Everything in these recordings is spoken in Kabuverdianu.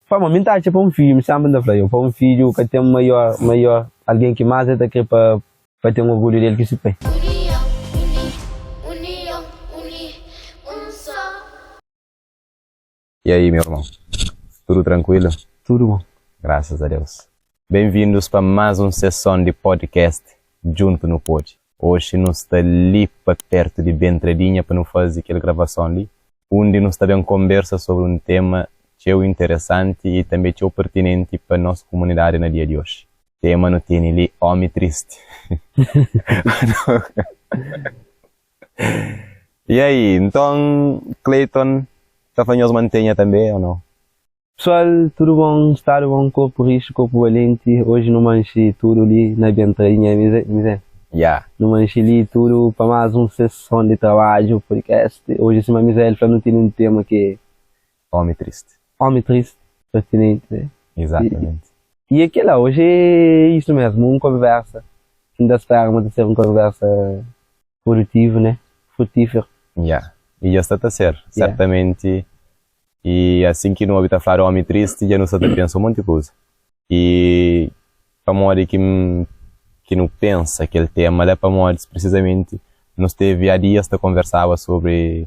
Pamodi mi N ta atxa pa un fidju, mi sénpri N ta fla yo, pa un fidju ka ten maior, maior algen ki más el ta krê pa pa ten orgulhu di el ki se pai. Union, uni, union, uni, un só. E aí, meu irmão? Tudu trankuilu? Tudu bon. Grasas a Deus. Benvindus pa más un seson di podcast Djuntu Nu Pode. Oxi nu sta li pa pertu di Bentradinha pa nu faze kel gravason li, undi nu sta ben konbersa sobri un tema txeu interesanti i tanbe txeu pertinenti pa nos kumunidadi na dia di oxi. Tema nu tene li Omi Tristi. E aí, nton Clayton ta fla nhos mantenha tanbe ou nau? Pessoal, tudu bon? Stadu bon? Korpu rixu, korpu balenti Oji nu manxi tudu li na Bentradinha Mizé? Ya. Nu manxi li tudu pa más un seson di trabadju, podcast Oji sima Mizael fla nu tene un tema ki é. Omi tristi. Omi tristi, pertinenti né? Izatamenti. I é kela, oji é isu mesmu, un konversa ki N ta spera ma ta ser un konversa produtivu né? Frutíferu. Ya, i dja sta ta ser, sertamenti. I asin ki nu obi ta fladu omi tristi, dja nu sta ta pensa un monti kuza. I pamodi ki ki nu pensa kel tema la? Pamodi prisizamenti nu stevi a dias ta konversaba sobri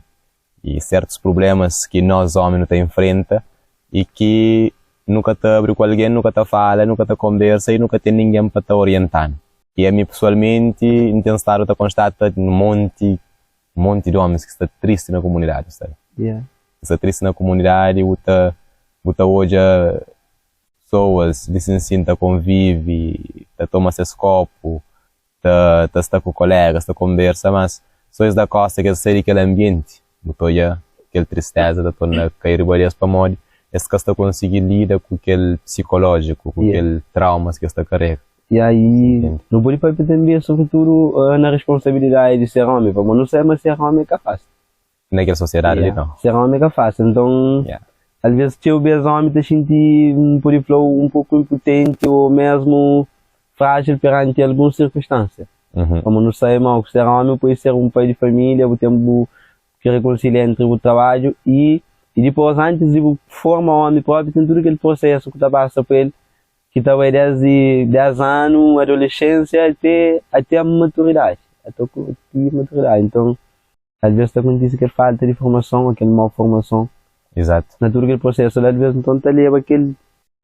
sertus prublemas ki nos omi nu ta infrenta i ki nu ka ta abri ku algen, nu ka ta fala, nu ka ta konbersa i nu ka ten ningen pa ta orienta-nu. I ami pesoalmenti N ten stadu ta konstata un monti monti di omis ki sta tristi na kumunidadi, bu sabe? Yeah. Ki sta tristi na kumunidadi, bu ta bu ta odja pesoas di sinsin ta konvivi, ta toma ses kopu, ta ta sta ku kolegas, ta konbersa, mas so es da kosta ki es sai di kel anbienti, bu ta odja kel tristeza ta torna kai riba di es pamodi es ka sta konsigi lida ku kel psikolojiku, ku Yeah. kel traumas ki es ta karega. Ya, i nu pode papia tanbê sobretudu na responsabilidadi di ser ómi, pamodi nu sabe ma ser ómi é ka fásil. Na kel sosiedadi li, nau. Ser ómi é ka fásil. Nton, alvês txeu bês ómi ta xinti, N pode fla-u, un poku inputenti ô mésmu frájil peranti alguns sirkunstánsia. Pamodi nu sabe ma ser ómi pode ser un pai di família, bu ten bu ki rekonsilia entri bu trabadju i dipôs antis di bu forma ómi própi ten tudu kel prosésu ku ta pasa pa el ki ta bai desdi 10 anu, adolexénsia ate ate a maturidadi, ate ku ti maturidadi. Nton, alvês ta kontise kel falta di formason ô kel mau formason Izatu. na tudu kel prosésu la, alvês nton ta leba kel,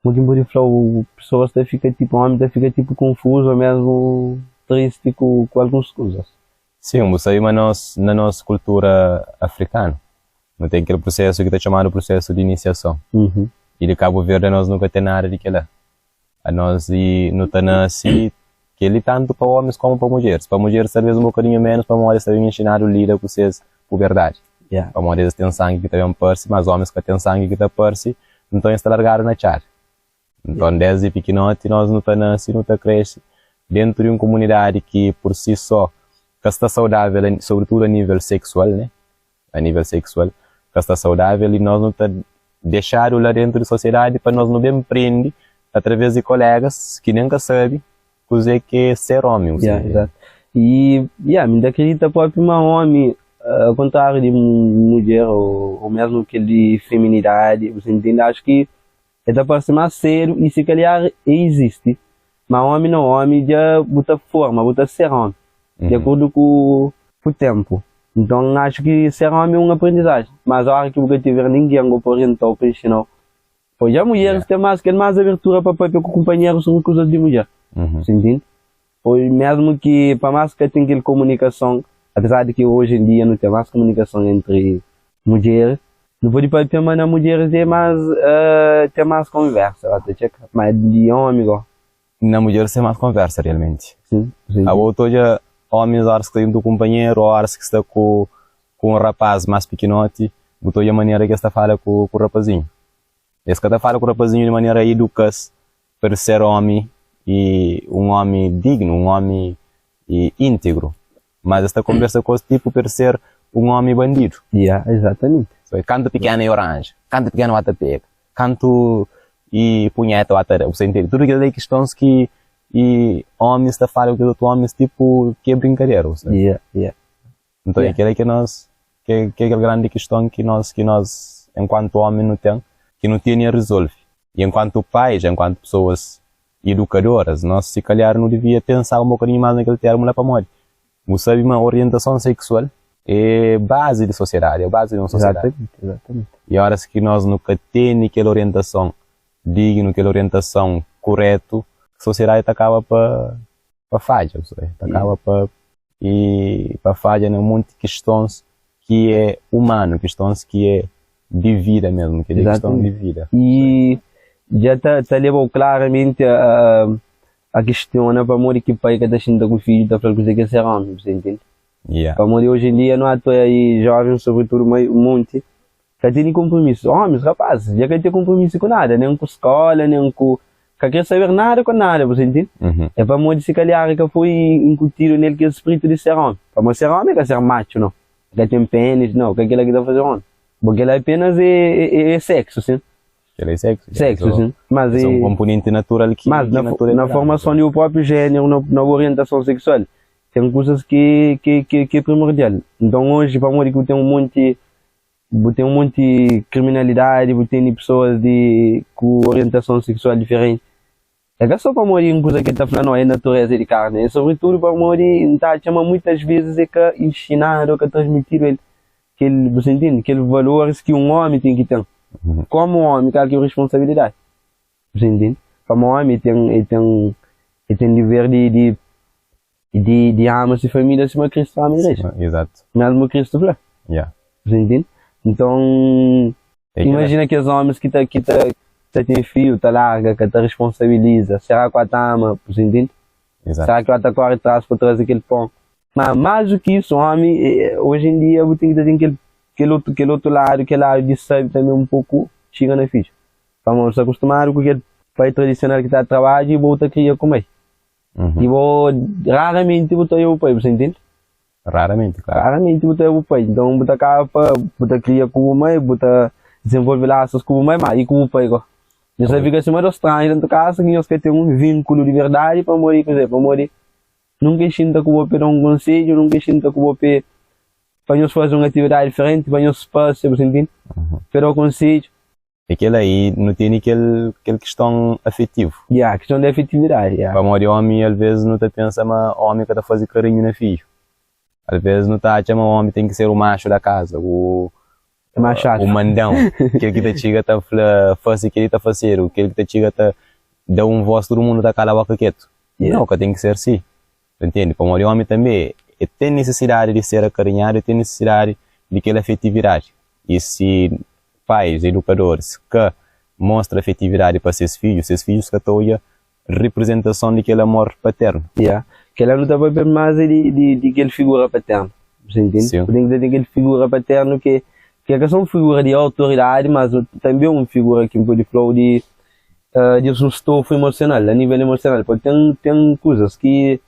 mo ki N pode fla-u, pesoas ta fika tipu, ómi ta fika tipu konfuzu ô mésmu tristi ku ku alguns kuzas. Sin, bu sabe ma nos, na nos kultura afrikanu, nu ten kel prusésu ki ta txomadu prusésu di inisiason. I di Kabu Verdi anos nu ka ten nada di kela. Anos i nu ta nase, kel-li tantu pa ómis kómu pa mudjeris. Pa mudjeris talvês un bokadinhu ménus pamodi es ta ben inxinadu lida ku ses puberdadi. Pamodi es ten sangi ki ta ben parse, mas ómis ka ten sangi ki ta parse, nton es ta largadu na txada. Nton, désdi pikinoti, nos nu ta nase, nu ta krese déntu di un kumunidadi ki, pur si sô, ka sta saudável, sobritudu a nível seksual, né? A nível seksual, ka sta saudável i nos nu ta dexadu la déntu di sosiedadi pa nos nu ben prende através di kolégas ki nen ka sabe kuzê ki é ser ómi. Ya, izatu. I, ya, mi ta kridita própi ma ómi, ao kontráriu di mudjer ô mésmu kel di feminidadi, bu ta intende? Axu ki E ta parse más sedu i si kalhar e izisti. Ma omi na omi dja bu ta forma, bu ta ser omi di akordu ku ku tenpu. Nton N axu ki ser omi é un aprendizajen, mas ora ki bu ka tiver ningen go pa orienta-u, pa inxina-u. Poi dja mudjeris ten más kel más abertura pa papia ku kunpanheru sobri kuzas di mudjer. Bu intende? Oi mesmu ki pa más ka ten kel komunikason, apezar di ki oji en dia nu ten más komunikason entri mudjeris, nu pode papia ma na mudjeris é más ten más konversa, ba ta txeka, ma di omi go. Na mudjeris ten más konversa realmenti. Sin, sin. Abo ta odja omis oras ki sta djuntu ku kunpanheru, oras ki sta ku ku un rapaz más pikinoti, bu ta odja manera ki es ta fala ku ku rapazinhu. Es ka ta fala ku rapazinhu di manera eduka-s pa el ser ómi i un ómi dignu, un ómi íntegru. Mas es ta konbersa ku es tipu pa el ser un ómi bandidu. Ya, izatamenti. So, kantu pikena i oranja, kantu pikena ba ta pega, kantu i punheta ba ta da. Bu sta intende? Tudu kel-la é kistons ki i ómis ta fala ku kes otu ómis tipu ki é brinkadera, bu sabe? Ya, ya. Nton é kel-la ki nos, ki é kel grandi kiston ki nos, ki nos enkuantu ómi nu ten, ki nu tene a rizolve. I enkuantu pais, enkuantu pesoas idukadoras, nos si kalhar nu devia pensaba un bokadinhu más na kel termu la pamodi bu sabe ma orientason seksual é bazi di sosiedadi, é bazi di un sosiedadi. I óras ki nos nu ka tene kel orientason dignu, kel orientason kuretu, sosiedadi ta kaba pa pa fadja, bu sabe, ta kaba pa i pa fadja na monti kistons ki é umanu, kistons ki é di vida mesmu, ki é kiston di vida. I dja ta ta leba-u klaramenti a a kistiona pamodi ki pai ka ta xinta ku fidju ta fla-l kuzê ki é ser ómi, bu sta intende? Yeah. Pamodi oji en dia nu ata i jovens sobritudu mai un monti ka tene konpromisu. Ómis, rapazis dja ka ten konpromisu ku nada, nen ku skóla, nen ku ka kre saber nada ku nada, bu sta intende? É pamodi si kalhar ka foi inkutidu nel kel spritu di ser ómi. Pamodi ser ómi é ka ser matxu, nau. Ka ten pênis, nau, ka kila ki ta faze ómi. Bo kila apenas é é seksu, sin. Kila é seksu. Seksu, sin. Mas é un konponenti natural ki mas na, na formason di bu própriu jéneru, na, na bu orientason seksual, ten kuzas ki ki ki ki é primordial. Nton oji, pamodi ki bu ten un monti bu ten un monti kriminalidadi, bu tene pesoas di ku orientason seksual diferenti, É ka sô pamodi un kuza ki el ta fla, no, é naturéza di karni, é sobritudu pamodi N ta atxa ma muitas vezis é ka inxinadu ô ka transmitidu el kel, bu sta intende, kel valoris ki un ómi ten ki ten kómu ómi, kal ki é responsabilidadi, bu sta intende? Pamodi ómi ten, el ten, el ten diver di di di di ama se família sima Kristu ama igreja. Exato. Mesmu Kristu fla. Yeah. Você entende? Então, É que imagina kes homens ki ta ki ta ta ten fiju, ta larga, ka ta responsabiliza. Será ku a ta ama? Você entende? Exato. Será ki a ta kore tras pa traze kel pon? Ma mais do que isso, homi, hoje em dia bu ten ki ta ten kel kel otu kel otu ladu, kel ladu di sabe também um pouco txiga na fidju. Pamodi bu sta acostumadu ku kel pai tradicional ki ta trabadja i bo ta kria ku mai. I bo raramenti bu ta oja bu pai, bu sa intende? Raramenti, klaru. Raramenti bu ta oja bu pai. Nton bu ta kaba pa bu ta kria ku bu mai, bu ta dizenvolve lasus ku bu mai, ma i ku bu pai go? Nhos ta fika sima dos stranju dentu kasa ki nhos ka ten un vinkulu di verdadi pamodi kuzê? Pamodi nunka e xinta ku bo pa e da un konsedju, nunka e xinta ku bo pa e pa nhos faze un atividadi diferenti, pa nhos pasia, bu sa intende? Pa e da-u konsedju. É kel-la, i nu tene kel kel kiston afetivu. Ya, kiston di afetividadi, ya. Pamodi ómi, alvês nu ta pensa ma ómi ka ta faze karinhu na fidju. Alvês nu ta atxa ma ómi ten ki ser u matxu da kaza, u Matxu u mandão, kel ki ta txiga ta fla fase kel-li ta fasedu, kel ki ta txiga ta da un vós tudu mundu ta kala boka ketu. Nau, ka ten ki ser si. Ta ntende? Pamodi ómi tanbê e ten nisisidadi di ser akarinhadu, e ten nisisidadi di kel afetividadi. I si pais, edukadoris, ka mostra afetividadi pa ses fidju, ses fidjus ka ta odja riprizentason di kel amor paternu. Ya. Kel-la nu ta papia más é di, di, di kel figura paternu. Bu ta ntende? Sin. Bu ten ki ta ten kel figura paternu ki, ki é ka sô un figura di autoridadi, mas tanbê un figura ki N pode fla-u di, di un stofu emosional, a nível emosional. Pode ten, ten kuzas ki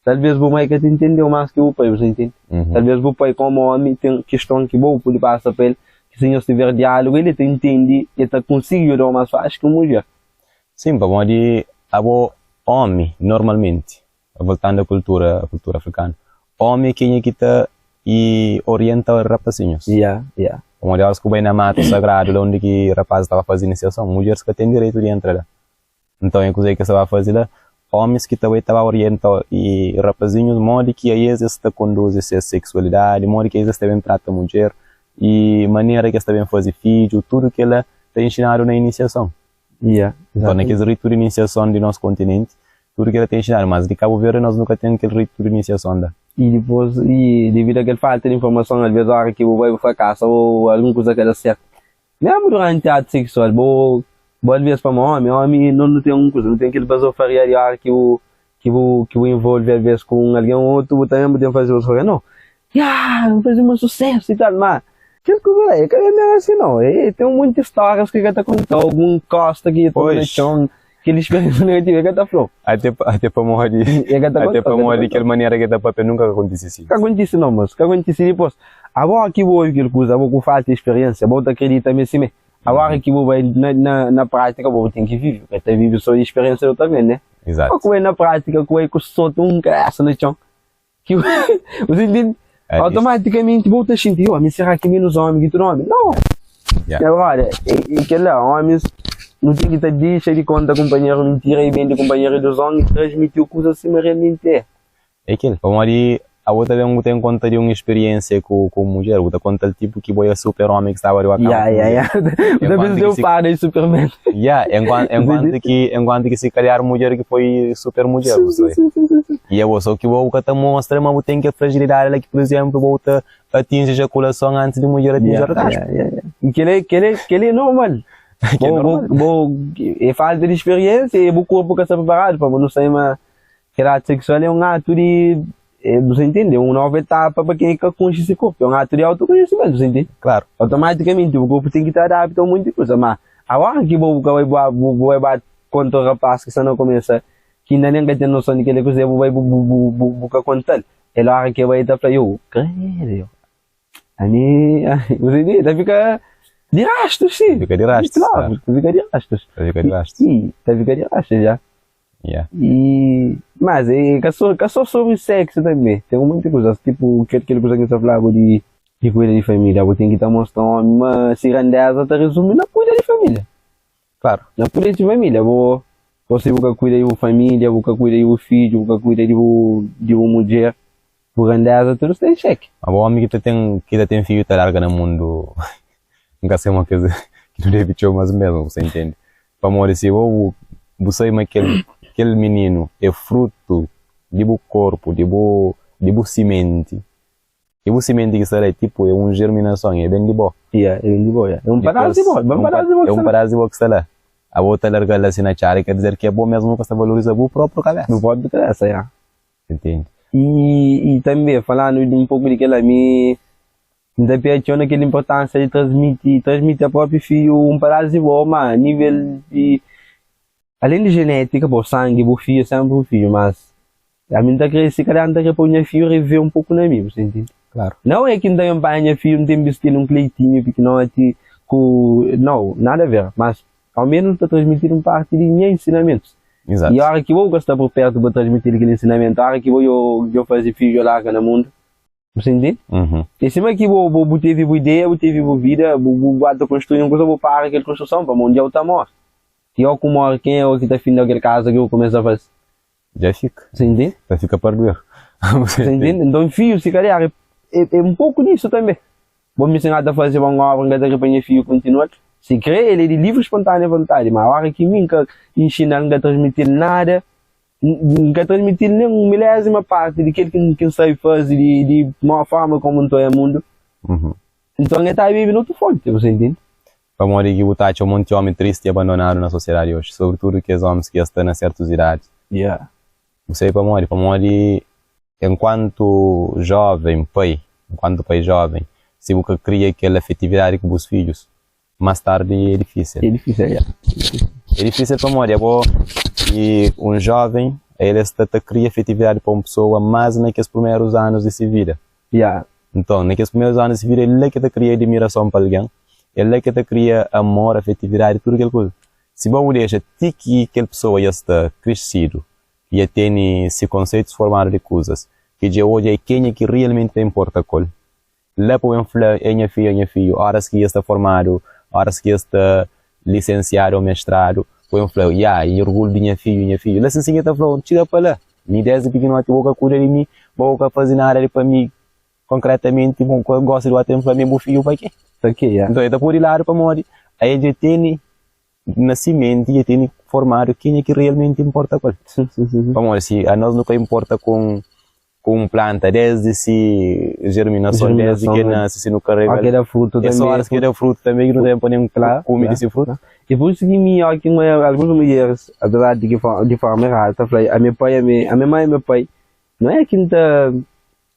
Talvês bu mai ka ta intende-u más ki bu pai, bu ta intende? Talvês bu pai kómu ómi ten kiston ki bo pode pasa pa el, ki si nhos tiver diálugu el ta intende, el ta konsigi djuda-u más faxi ki un mudjer. Sin, pamodi abo ómi, normalmenti, voltandu a kultura, kultura afrikanu, ómi é kenha ki ta i orienta rapasinhus. Ya, ya. Pamodi óras ki bu bai na matu sagradu la undi ki rapazis ta ba faze inisiason, mudjeris ka ten direitu di entra la. Nton, é kuzê ki es ta ba faze la? Ómis ki ta bai ta ba orienta i rapazinhus modi ki aes es ta konduzi ses seksualidadi, modi ki aes es ta ben trata mudjer i manera ki es ta ben faze fidju, tudu kel-la ta inxinadu na inisiason. Yeah, Nton, na kes ritu di inisiason di nos kontinenti, tudu kel-la ta inxinadu. Mas di Kabu Verdi nos nu ka ten kel ritu di inisiason la. I dipôs, i devidu a kel falta di informason, alvês óra ki bu bai bu frakasa ô algun kuza ka da sértu, Mesmu duranti atu seksual, bo bo alvês pamo omi, omi no nu ten un kuza, nu ten kel bazofaria di ora ki bu ki bu ki bu involvi alvês ku un algen ô otu, bu ta mesmu ten faze bazofaria, no, ya nu faze un susesu i tal, ma kel kuza la e ka ben mesmu asi no, e ten un monti stórias ki ka ta kontau, algun kosta ki toma na txon, kel speriensia negativa e ka ta flau. Ate ate pamodi E ka ta ate kontau, ka ta pamodi kontau. kel manera ki e ta papia nunka ka kontisi si. Ka kontisi no mos, ka kontisi dipos. Abo ki bu obi kel kuza, abo ku falta di speriensia, bo ta kridita ma é simé. Agora ki bu bai na na na prátika, bo bu ten ki vivi, bu ka ta vivi so di speriensia di otu algen, ne? Exato. Bo ku bai na prátika, ku bai ku sota un kabesa na txon, ki bu ta intende? Automatikamenti bo ta xinti, oh, mi será ki menus omi ki tudu omi? Nau! Yeah. Agora, e, e kel-la, omis. Nu ten ki ta dixa di konta kunpanheru mintira i bende kunpanheru iluzon i transmiti-u kuzas sima realmenti é. É kel. Pamodi abo ta ben bu ten konta di un spiriensia ku ku un mudjer, bu ta konta-l tipu ki bo é super omi ki staba riba kama Ya, ku ya, mudjer. ya. Bu ta Enkuantu pensa ki é si pada di Superman. Ya, enkuan enkuantu ki enkuantu ki si kalhar mudjer ki foi super mudjer, bu sabe. I abo so ki bo bu ka ta mostra ma bu ten kel fragilidadi la ki pur izenplu bo ta atinji ejakulason antis di mudjer atinji Ya, orgasmu. ya, ya, ya. I kel-li, kel-li, kel-li é normal. Ki é Bo, bo, normal. bo, é falta di spiriensia i bu korpu ka sta preparadu pa bo nu sai ma Kel atu seksual é un atu di, bu sa intende? É un novu etapa pa ken ki ka konxe se korpu. É un atu di autokonhesimentu, bu sa intende? Klaru. Automatikamenti bu korpu ten ki ta adapta un monti di kuza. Ma agora ki bo bu ka bai bu bai ba konta un rapaz ki sta na kumesa, ki inda nen ka ten noson di kel kuza, bu bai bu bu bu ka kontal, el ora ki el bai el ta fla, yo, kredu, yo. Ami, bu sa intende? Ta fika di rastus, si. Fika di rastus, Klaru, ta fika di rastus. Ta fika di rastus. Si, ta fika di rastus, ja. Yeah. E, mas é ka só, ka só sobre sexo também. Tem um monte de coisas, tipo, kel, kel coisa que você falava de, de cuida de família. Você tem que estar mostrando homem, mas se grandeza tá resume na cuida de família. Claro. Na cuida de família. Vou, você nunca cuida de família, nunca cuida de filho, nunca cuida de, de mulher. Bu grandeza tudu sta en xeki. Ma bo omi ki ta ten ki ta ten fidju ta larga na mundu N ka sai ma kes ki nu debe txoma es mesmu, bu sa intende? Pamodi si bo bu bu sai ma kel kel mininu é frutu di bu korpu, di bu di bu simenti, di bu simenti ki sta la é tipu é un jerminason, é ben di bo. Ya, é ben di bo, ya. É un padás di bo, é un padás di bo É ki un sta la. padás di bo ki sta la. Abo ta larga-l asi na txada, ker dizer ki abo mesmu ka sta valoriza bu própriu kabesa. Bu própriu kabesa, ya. Entende? I, i tanbe, falandu di un poku di kel-la, mi N ta pia txeu na kel inportánsia di transmiti, transmiti a própi fidju un padás di bo, ma nível di, alén di jenétika, bo sangi, bo fidju é sénpri bu fidju, mas ami N ta krê, si kalhar N ta krê pa nha fidju revê un poku na mi, bu sta intende? Klaru. Nau é ki N ta ben panha nha fidju, N ten bisti-l un kleitinhu pikinoti ku, nau, nada a ver, mas Ao menus ta transmitidu un parti di nha ensinamentus. Izatu. I ora ki bo ka sta por pertu pa transmitidu kel ensinamentu, ora ki bo djo djo faze fidju djo larga na mundu. Bu sta intende? Uhum. É sima ki bo bo bu tevi bu ideia, bu tevi bu vida, bu bu ba ta konstrui un kuza, bu para kel konstruson pamodi un dia bu ta móre. I ó ku móre ken é ó ki ta finda kel kaza ki bu kumesa faze? Dja fika. Bu sta intende? Ta fika parduer. Bu sta intende? Nton fidju si kalhar é é un poku disu tanbe. Bo mi si N ka ta faze bon obra, N ka ta kre pa nha fidju kontinua-l. Si kre, el é di livri spontánia vontadi, má óra ki mi N ka inxina-l, N ka transmiti-l nada, N ka transmiti-l nen un milésima párti di kel ki N sabe faze, di mau fórma kómu N ta oja mundu, nton el ta bebe na otu fonti, bu sta intende? Pamodi ki bu ta atxa un monti ómi tristi i abandonadu na sosiadadi oji, sobritudu kes ómis ki dja sta na sértus idadi? Bu sabe pamodi? Pamodi enkuantu jóven pai, enkuantu pai jóven, si bu ka kria kel afetividadi ku bus fidjus, más tardi é difísil. É difísil, ya. É difísil pamodi abo e un jóven, el sta ta kria afetividadi pa un pesoa más na kes primerus anus di se vida. Ya. Nton, na kes primerus anu di se vida, é la ki ta kria admirason pa algen, é la ki ta kria amor, afetividadi, tudu kel kuza. Si bo bu dexa ti ki kel pesoa dja sta krisidu, ki dja tene se konseitus formadu di kuzas, ki dja odja é kenha ki rialmenti ta inporta ku el, la pa bu ben fla, É nha fidju, é nha fidju, óras ki dja sta formadu, óras ki dja sta lisensiadu ô mestradu, pa bu ben fla, Ya, nha orgulhu di nha fidju, nha fidju. La sinsin el ta fla-u, Txiga pa la, mi désdi pikinoti bo ka kuida di mi, bo ka faze nada di pa mi konkretamenti, bo ka gosta di wata-m fla mi é bu fidju pa ke? Pa ke, ya. Nton, el ta poi di ladu pamodi ael dja tene na si menti, dja tene formadu kenha ki realmenti inporta ku el. Sin, sin, sin, sin. Pamodi si anos nu ka inporta ku ku un planta desdi si germinason, desdi ki el nase, si nu ka Ó ke da frutu É só tanbe. óras ki da frutu tanbe ki nu ta ben pode Klar, kume klar, di si frutu. klar. E pur isu ki mi, ó ki N oja alguns mudjeris, apezar di ki di forma eradu, ta fla ami é pai, ami ami é mai, ami é pai. Não é ki N ta,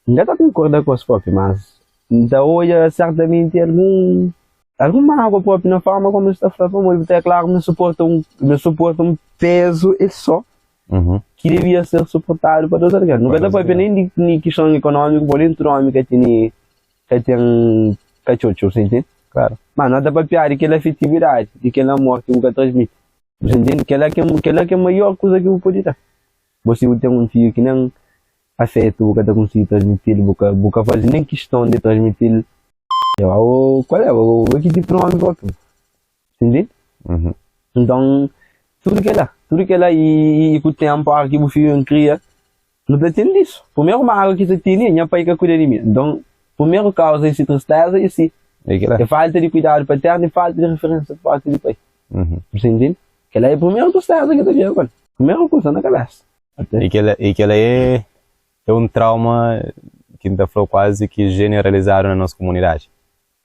N ka ta konkorda ku es propi, mas N ta oja sertamenti algun algun mágua propi na forma komu es ta fla, pamodi bu ta é klaru ma es suporta un, ma es suporta un pezu es só. Ki devia ser suportadu pa dos algen. Nu ka ta papia nen di ni kiston ikonómiku, pabia nen tudu ómi ka tene ka ten katxotxo, bu sa intende? Klaru. Ma no ta papia di kel afetividadi, di kel amor ki bu ka transmiti. Bu sa intende? Kela ki kela ki é maior kuza ki bu pode da. Bo si bu ten un fidju ki nen afetu bu ka ta konsigi transmiti-l, bu ka bu ka faze nen kiston di transmiti-l, o kual é? Bo ki tipu di ómi propi? Entende? Nton, tudu kel-la, tudu kel-la i ku ténpu, óras ki bu fidju ben kria, nu ta tende isu. Primeru mágua ki ta tene é nha pai ka kuida di mi. Nton, primeru kauza di si tristéza é si é falta di kuidadu paternu i falta di referénsia pa parti di pai. Bu sta intende? Kel-la é primeru tristéza ki ta bira ku el, primeru kuza na kabésa. I kel-la é é un trauma ki N ta fla kuazi ki jeneralizadu na nos komunidadi.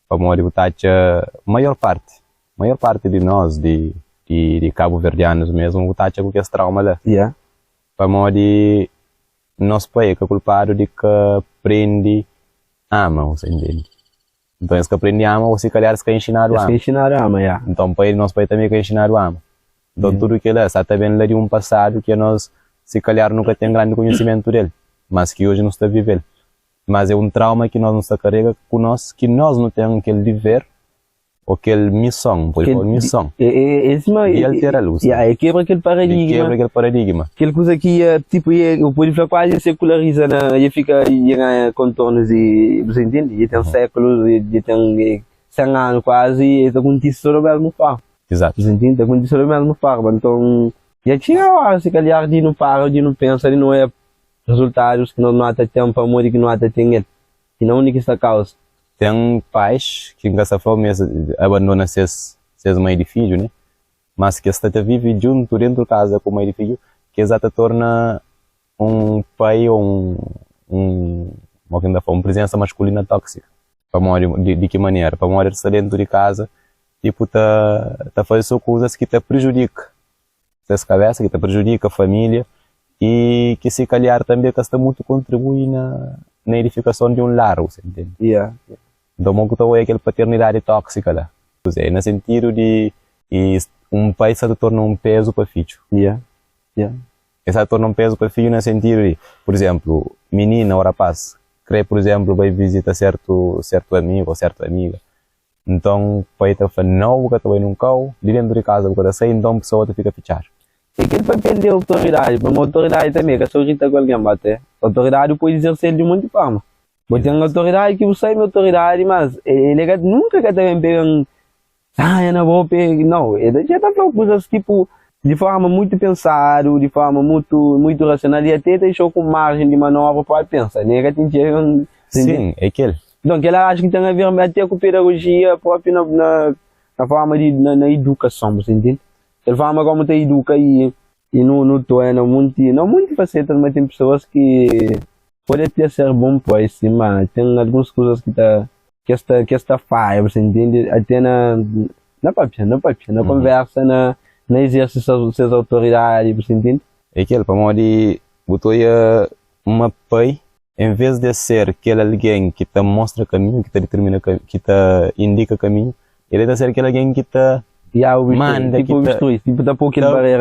Pamodi bu ta atxa maior parti, maior parti di nos di di kabuverdianus mesmu bu ta atxa ku kes trauma la. Yeah. Pamodi nos pai é ka kulpadu di ka prende ama, bu sa intende? Nton es ka prende ama ô si kalhar es ka inxinadu Es ka ama. inxinadu ama, yeah. Nton pai nos pai tanbe ka inxinadu ama. Nton tudu kila sa ta ben la di un pasadu ki anos si kalhar nu ka ten grandi konhisimentu del, mas ki oji nu sta vive-l. Mas é un trauma ki nos nu sta karega ku nos, ki nos nu ten kel diver ô kel mison, N pode fla mison, di altera-l, bu sabe? É kebra kel Di paradigma. kebra kel paradigma. Kel kuza ki ia, tipu, ia, eu pode fla kuazi ia sekulariza na, ia fika, ia ganha kontornus di, bu sa intende? Ia ten sékulus, ia ten 100 anu kuazi, e ta kontise tudu mesmu forma. Izatu. Bu sa intende? Ta kontise di mesmu forma. Nton, dja txiga óra, si kalhar, di nu para, di nu pensa, di nu oia Rezultadus ki nos nu ata ten pamodi ki nu ata ten el i na undi ki sta kauza. Ten pais ki N ka sta fla ma es abandona ses ses mai di fidju ne, mas ki es sta ta vive djuntu dentu kaza ku mai di fidju ki es ata torna un pai o un un mo ki N ta fla un prizensa maskulina tóksika. Pamodi di ki manera? Pamodi el sta dentu di kaza tipu ta ta faze so kuzas ki ta prejudika ses kabesa, ki ta prejudika familia i ki si kalhar tanbe ka sta mutu kontribui na na edifikason di un lar, bu sa ntende? Yeah. Nton mo ku ta oia kel paternidadi tóksika la? Kuzê? Na sentidu di i un pai sta ta torna un pezu pa fidju. Yeah. Yeah. El sta ta torna un pezu pa fidju na sentidu di, pur izénplu, minina ô rapás krê, pur izénplu, bai vizita sertu sertu amigu ô sertu amiga. Nton, pai ta fla, Nau, bu ka ta bai nun kau, di dentu di kaza bu ka ta sai. Nton, pesoa ta fika fitxadu. É kel papel di autoridadi, pamodi autoridadi tanbe ka so grita ku algen, ba te autoridadi bu pode izerse-l di un monti forma. Bu ten autoridadi ki bu sabe ma autoridadi, mas el ka nunka ka ta ben pega un sanha na bo pe, nau, el ta dja ta fla-u kuzas tipu di forma mutu pensadu, di forma mutu mutu rasional i ate ta dixau ku marjen di manobra pa pensa, ne ka ten txeu. Sin, é kel. Nton, kel-la acho ki ten a ver até ku pedagogia própi na, na, na forma di, na, na idukason, bu ntende? Kel forma komu ta iduka i, i nu, nu torna munti, na munti fasetas, ma ten pesoas ki pode até ser bon pai, sim, ma ten alguns kuzas ki ta, ki es ta, ki es ta fadja, bu ntende? Até na, na papia, na papia, na konversa, na, na izerse ses autoridadi, bu ntende? É kel, pamodi bu ta oia ma pai En vês di es ser kel algen ki ta mostra kaminhu, ki ta ditirmina, ki ta indika kaminhu, el ta ser kel algen ki ta manda, ki ta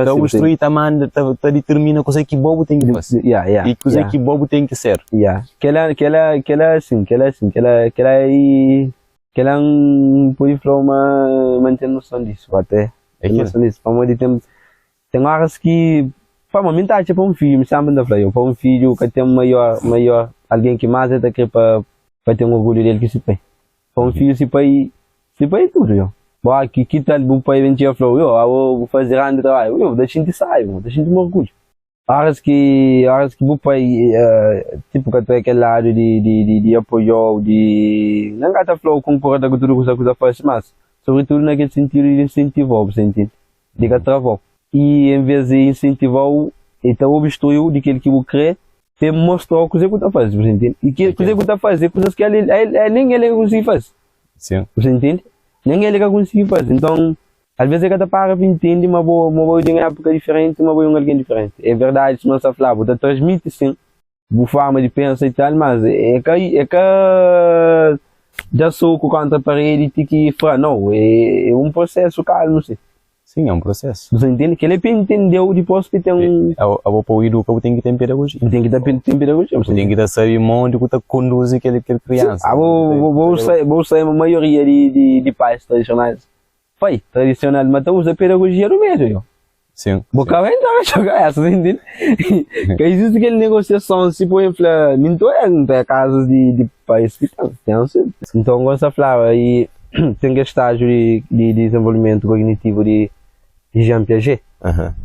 ta obstrui, ta manda, ta ditirmina kuzê ki bo bu ten ki fase i kuzê ki bo bu ten ki ser. Ya, kela, kela, kela sin, kela sin, kela, kela i, kela N pode fla-u ma, ma N ten noson disu até, ten noson disu, pamodi ten. Ten óras ki, pamodi mi N ta atxa pa un fidju, mi sénpri N ta fla, yo, pa un fidju ka ten maior, maior algen ki más el ta krê pa, pa ten orgulhu di el ki se pai. Pa un fidju, se pai, se pai é tudu, yo. Bo, ki, ki tal bu pai ben txiga fla-u, yo, abo bu faze grandi trabadju, yo, bu ta xinti sábi, bu ta xinti un orgulhu. Óras ki, óras ki bu pai, tipu ka ta kel ladu di, di, di, di apoiau, di, N ka ta fla-u konkorda ku tudu kuza ki bu ta fase, mas sobritudu na kel sintidu di insentiva-u, bu ta intende? Di ka trava-u. I envês di insentiva-u, el ta obstrui-u di kel ki bu krê pa el mostra-u kuzê ki bu ta faze. Bu ta intende? I ke kuzê ki bu ta faze é kuzas ki el, el, nen el ka konsigi faze. Sim. Bu ta intende? Nen el ka konsigi faze. Nton, alvês el ka ta para pa intende ma bo, ma bo é di un épuka diferenti, ma bo é un algen diferenti. É verdadi sima N sta fla, bu ta transmiti sin bu forma di pensa i tal, mas é ka, é ka da soku kontra paredi ti ki fra, nau, é un prosesu kalmu si. Sim, é un prosesu. Bu ta intende? Kel-li é pa intendeu dipôs ki ten un. Abo pa bu iduka bu ten ki ten pedagogia. Bu ten ki ten pedagogia. Bu ten ki ta sabe modi ku ta konduzi kel kel kriansa. Abo bo bo sabe ma maioria di di di pais tradisionais, pai tradisional ma ta uza pedagogia do medu yo. Sim. Bo ka vai entrar na sua cabeça, você entende? Ka existe kel negosiason si poi fla, mi nto é, nto é casas di, di pais ki ten, ten sim. Nton gosta flaba i ten kel stágiu di, di desenvolvimentu kognitivu di. di Jean Piaget,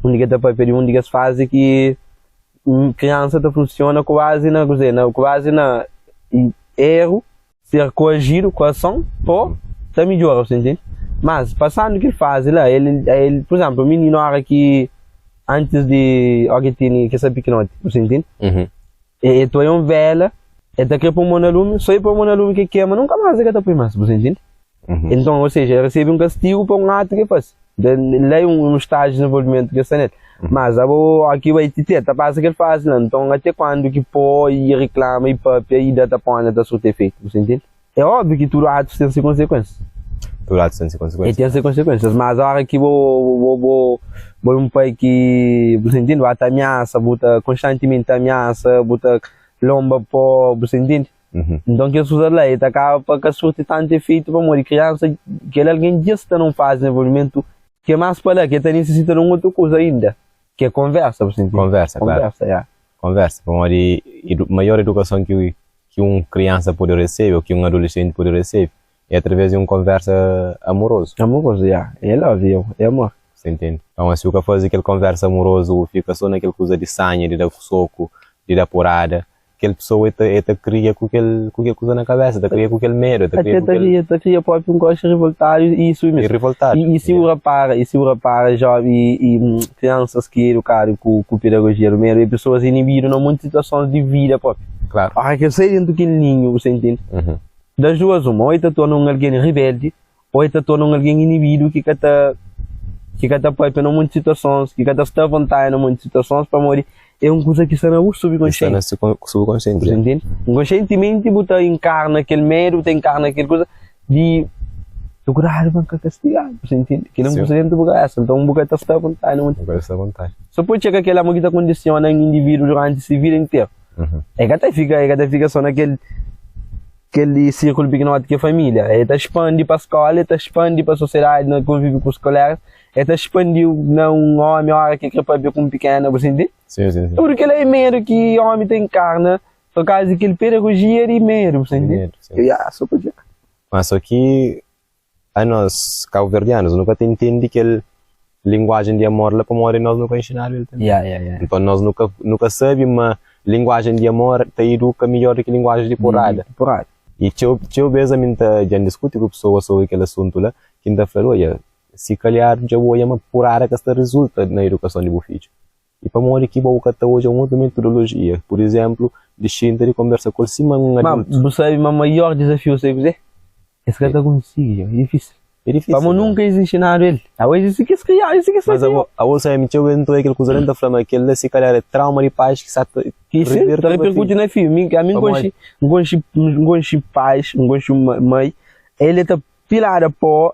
undi ki el ta pâpia di un di kes fazi ki kriansa ta funsiona ku bazi na kuzê? Na ku bazi na eru, ser koajidu, koason, pô ta midjora, bu ta intende? Mas pasandu kel fazi la, el, el, pur izénplu, mininu óra ki antis di, óra ki el tene, ki el sta pikinoti, bu ta intende? E ta oia un vela, el ta krê pô mô na lumi, sô el pô mô na lumi ki el kema, nunka más el ka ta poi más, bu ta intende? Enton, ou seja, el resebe un kastigu pa un atu ki el fase. La é un stájiu di dizenvolvimentu ki el sta nel. Mas abo, óki bai ti te, ta pasa kel fazi la. Nton, ate kuandu ki pô i riklama i papia i da tapona ta surti efeitu? Bu sta intende? É óbviu ki tudu atus ten se konsekuénsia. Tudu atus ten se konsekuénsia. El ten se konsekuénsias. Mas óra ki bo, bo, bo, bo é un pai ki, bu sta intende, bu ta amiasa, bu ta konstantimenti ta amiasa, bu ta lonba pó, bu sta intende? Nton kes kuza la e ta kaba pa ka surti tantu efeitu pamodi kriansa kel algen dja sta na un fazi di dezenvolvimentu ki é más pa la ki el ta nisisita di un otu kuza inda ki é konversa bu sta intende? Konversa, klaru. Konversa, ya. Konversa, pamodi maior edukason ki ki un kriansa pode resebe ô ki un adolesenti pode resebe é através di un konversa amorozu. Amorozu, ya. É love, yo, é amor. Bu sta intende? Pamodi si bu ka faze kel konversa amorozu bu fika so na kel kuza di sanha, di da soku, di da porada, kel pessoa el ta, el ta kria ku kel, ku kel kuza na kabesa, ta kria ku kel medu, ta kria Até ku ta kel. kria, ta kria propi un gosi rivoltadu i isu E mesmu. rivoltadu. I, i si bu rapara, i si bu rapara jovi i, i kriansas ki edukadu ku, ku pedagogia do medu é pessoas inibidu na monti situasons di vida propi. Klaru. Ora ki el sai dentu kel ninhu, bu sta intende? Uhum. Das duas uma, ou el ta torna un algen ribeldi, ô el ta torna un algen inibidu ki ka ta ki ka ta pâpia na monti situasons, ki ka ta sta avontadi na monti situasons, pamodi é un kuza ki sta na bu Ki sta subkonsienti. na subkonsienti, Bu ta ntende? Inkonsientimenti bu ta inkarna kel medu, bu ta inkarna kel kuza di Kudadu pa N ka kastigadu, bu ta ntende? Kel-li é un kuza déntu bu kabésa, nton bu ka ta sta avontadi na monti. Bu ka ta sta avontadi. So pode txeka kel amor ki ta kondisiona un indivídu duranti se vida interu. El ka ta fika, el ka ta fika so na kel. Kel sirkulu pikinoti ki é família, el ta spandi pa skola, el ta spandi pa sosiedadi na konvivi ku se kolegas, el ta spandi na un omi ora ki el kre papia ku un pikena, bu sinti? Sim, sim, sim. Tudu kel-la é medu ki omi ta inkarna pur kauza di kel pedagogia di medu, bu sinti? Medu, sim. Ya, so pa dja. Mas so ki anos kabuverdianus nu ka ta intende kel linguajen di amor la pamodi nos nu ka inxinadu el tanbe. Ya, ya, ya. Nton nos nu ka nu ka sabe ma linguajen di amor ta iduka midjor di ki linguajen di porada. Di porada. I txeu txeu bes ami N ta dja N diskuti ku pesoas sobri kel asuntu la ki N ta fla-l, Odja, si kalhar dja bu odja ma porada ka sta rizulta na idukason di bu fidju. I pamodi ki bo bu ka ta odja un otu metodolojia, pur izénplu, di xinta di konbersa ku el sima un Ma adultu? bu sabe ma maior dizafiu sabe kuzê? Es ka ta konsigi, é difísil. É difísil. Pamodi nunka es inxinadu el. Abo es si ki es kriadu, es si ki es Mas sabe. abo, abo sabe, mi txeu bês N ta odja kel kuza li, N ta fla ma kel-la si kalhar é trauma di pais ki sa ta Ki si, reverti ta pa reperkuti fidju. na fidju. Mi, ami N Pamodi? konxe, N konxe, N konxe pais, N konxe un mai, el é ta Pilada pó,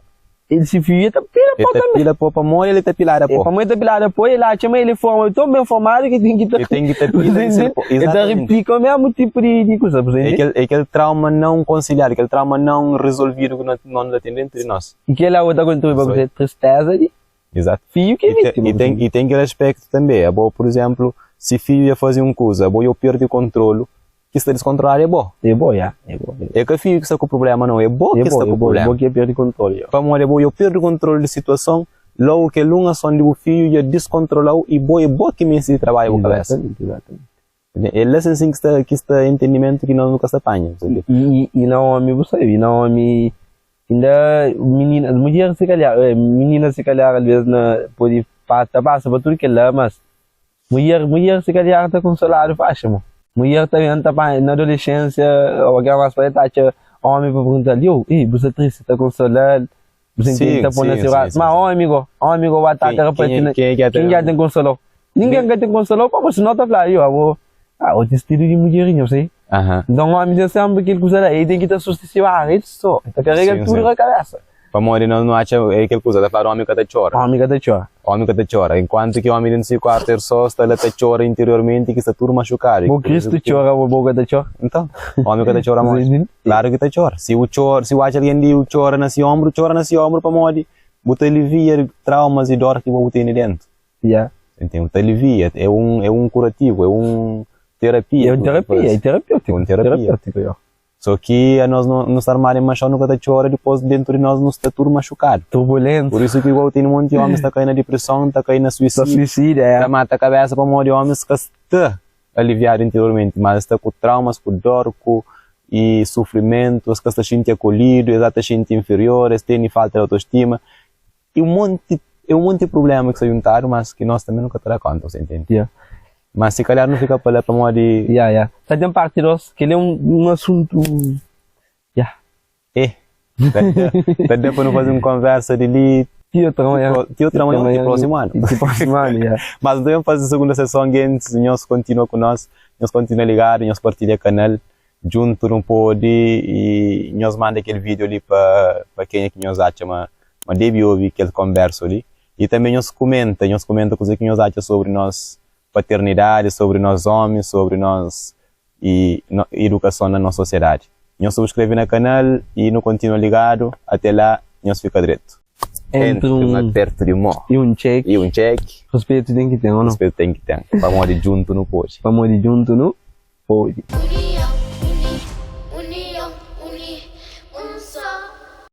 el si fidju ta pila El pó ta tanbê. pila pó pamodi el ta pilada É pó. pamodi el ta pilada pó, el atxa ma el é forma tão ben formadu ki ten ki ta El ten ki ta pila di ser pó. El ta Exatamente. replika o mesmu tipu di di kuza, bu É ntende? kel, é kel trauma não konsiliadu, kel trauma não resolvidu ki no no ta ten dentu di nos. I kel-la ta kontribui pa kuzê? Tristeza di Exato. fidju ki é I ten, vítima, i bu ten, ntende? i ten kel aspektu tanbê. Abo, pur izénplu, si fidju dja faze un kuza, abo dja perde kontrolu, ki sta diskontroladu é bo. É bo, ya, é bo. É ka fidju ki sta ku prubléma, nau, é bo É ki bo, sta é ku bo, é bo prubléma. ki perde kontroli, ya. Pamodi abo dja perde kontrolu di situason, logu kel un ason di bu fidju dja diskontrola-u i bo é bo ki meste di trabadja bu kabésa. Exatamente, exatamente. É la sin ki sta, ki sta entendimentu ki nos nu ka sta panha. I, i na omi, bu sabe, na omi, inda minina, mudjer si kalhar, minina si kalhar alvês na pode ta pasa pa tudu kel-la, mas Mudjer, mudjer si kalhar ta konsoladu faxi mo. Mudjer ta ben ta panha na adolexensia o algen mas pa el ta atxa omi pa perguntal, yo, ih, bu sta tristi, ta konsolal, bu senti Sim, ta poi na sim, si sim, brasu. sim, Ma sim. omi go, omi go ba ta Ken, ta rapati ken, na ken é ki ken ki a ten konsolau? Ningen ka ten konsolau pamo si no ta fla, yo, abo, ah, otu stilu di mudjerinha, bu sai? Aham. Nton omi ten senpri kel kuza la, el ten ki ta susti si barra, el so, el ta karega Sim, tudu sim. na kabesa. Pamodi nos nu atxa é kel kuza, ta fladu omi ka ta txora. Omi ka ta txora. Omi ka ta txora. Enkuantu ki omi dentu si kuartu el so sta la ta txora interiormenti ki sta tudu maxukadu. Bo Kristu txora bo bo ka ta txora? Nton, omi ka ta txora modi? Klaru ki ta txora. Si bu txora, si bu atxa algen di txora na si onbru, txora na si onbru pamodi bu ta alivia traumas i dor ki bo bu tene dentu. Ya. Entende? Bu ta alivia. É un, é un kurativu, é un terapia. É un terapia, é terapêutiku. É un terapia. Terapêutiku, ya. So ki anos nu sta armadu en maxon, nu ka ta txora, dipôs dentu di nos nu sta tudu maxukadu. Turbulentu. Pur isu ki igual tene monti omis ta kai na dipreson, ta kai na suisídiu, ta mata kabésa pamodi omis ka sta aliviadu interiormenti, mas es sta ku traumas, ku dor, ku i sufrimentu, es ka sta xinti akolhidu, es ata xinti inferior, es tene falta di autostima i un monti, é un monti prubléma ki sta juntadu, mas ki nos tanbe nu ka ta da konta, bu sta intende? Yeah. Mas si kalhar nu fika pa la pamodi. Yeah, yeah. Ta ten parti 2, kel-li é un asuntu, yeah. Eh, ta da, ta da pa nu faze un konversa di li Ti otra manhan. Ti otra manhan, ti prósimu anu. Ti prósimu anu, yeah. Mas nu ta ben faze segunda seson, gentis, nhos kontinua ku nos, nhos kontinua ligadu, nhos partilha kanal, djuntu nu pode i nhos manda kel vídeo li pa pa kenha ki nhos atxa ma ma debe obi kel konversu li. I tanbe nhos kumenta, nhos kumenta kuze ki nhos atxa sobri nos paternidadi, sobri nos omi, sobri nos i idukason na nos sosiedadi. Nhos subskreve na kanal i nu kontinua ligadu. Ate la, nhos fika dretu. Entri un apertu di mo i un txeki. I un txeki. Ruspetu ten ki ten, o no? Ruspetu ten ki ten. Pamodi djuntu nu pode. Pamodi djuntu nu pode.